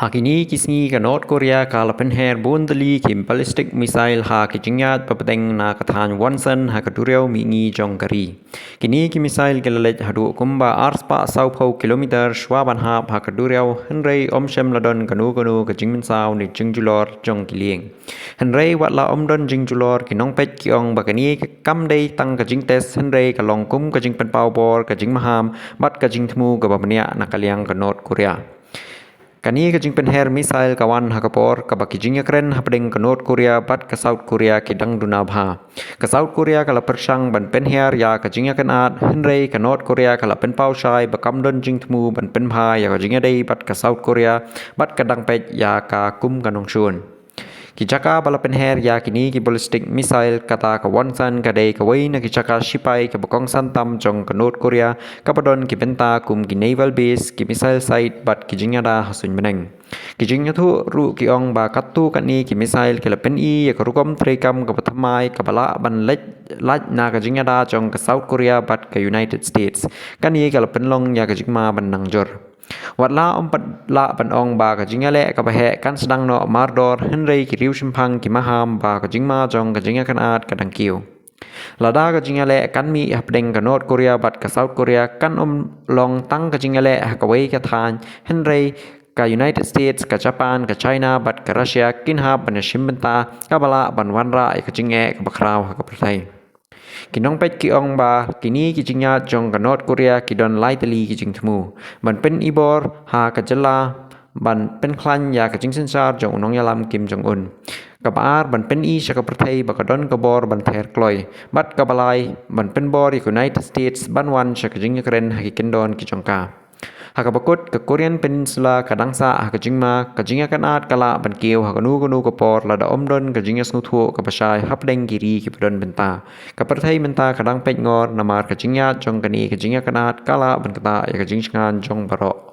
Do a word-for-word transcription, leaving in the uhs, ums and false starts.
Ha kine ki sngi ka North Korea ka la pynher bun tylli ki ballistic missile ha ki jingïaid bapdeng na ka thaiñ Wonsan ha ka duriaw mihngi jong ka ri. Kine ki missile ki la leit haduh kumba arspah sawphew kilometer shwa ban hap ha ka duriaw, hynrei ym shym la don kano kano ka jingmynsaw ne jingjulor jong ki lieng. Hynrei wat la ym don jingjulor, ki nongpeit ki ong ba kane kam dei tang ka jingtest, hynrei ka long kum ka jingpynpaw bor, ka jingmaham bad ka jingthmu kaba bniah na ka liang ka North Korea. Kane ka jingpynher missile ka wan ha ka por kaba ki jingïakren hapdeng ka North Korea bad ka South Korea ki dang duna bha. Ka South Korea ka la pyrshang ban pynher ïa ka jingïakynad, hynrei ka North Korea ka la pynpaw shai ba kam don jingthmu ban pynbha ïa ka jingïadei bad ka South Korea, bad ka dang peit ïa ka kum ka nongshun. Ki jaka ba la pynher ïa kine ki ballistic missile kata ka Wonsan ka dei kawei na ki jaka shipai kaba kongsan tam jong ka North Korea, kaba don ki bynta kum ki naval base, ki missile site bad ki jingïada ha suiñ bneng. Ki jingïathuh ruh ki ong ba katto katne ki missile ki la pyni ïa ka rukom treikam kaba thymmai kaba lah ban lait lait na ka jingïada jong ka South Korea bad ka United States. Kane ka la pynlong ïa ka jingma ban nang jur. Wat la ym pat lah ban ong ba ka jingïaleh kaba heh kan sdang noh mardor, hynrei ki riew shemphang ki maham ba ka jingma jong ka jingïakynad ka dang kiew. Lada ka jingïaleh kan mih hapdeng ka North Korea bad ka South Korea, kan ym long tang ka jingïaleh ha kawei ka thaiñ, hynrei ka United States, ka Japan, ka China bad ka Russia kin hap ban ïashim bynta kaba lah ban wanrah ïa ka jingeh kaba khraw ha ka pyrthei. Ki nongpeit ki ong ba kine ki jingïaid jong ka North Korea ki don lai tylli ki jingthmu: ban pyni bor ha ka jylla, ban pynkhlaiñ ïa ka jingsynshar jong u nongïalam Kim Jong Un. Kaba ar, ban pyni sha ka pyrthei ba ka don ka bor ban ther kloi. Bad kaba lai, ban pynbor ïa ka United States ban wan sha ka jingïakren ha ki kyndon ki jong ka. Ha kaba kut, ka Korean Peninsula ka dang sah ha ka jingma, ka jingïakynad ka lah ban kiew ha kano kano ka por lada ym don ka jingïasngewthuh kaba shai hapdeng ki ri kiba don bynta. Ka pyrthei mynta ka dang peit ngor namar ka jingïaid jong kane ka jingïakynad ka lah ban ktah ïa ka jingshngaiñ jong baroh.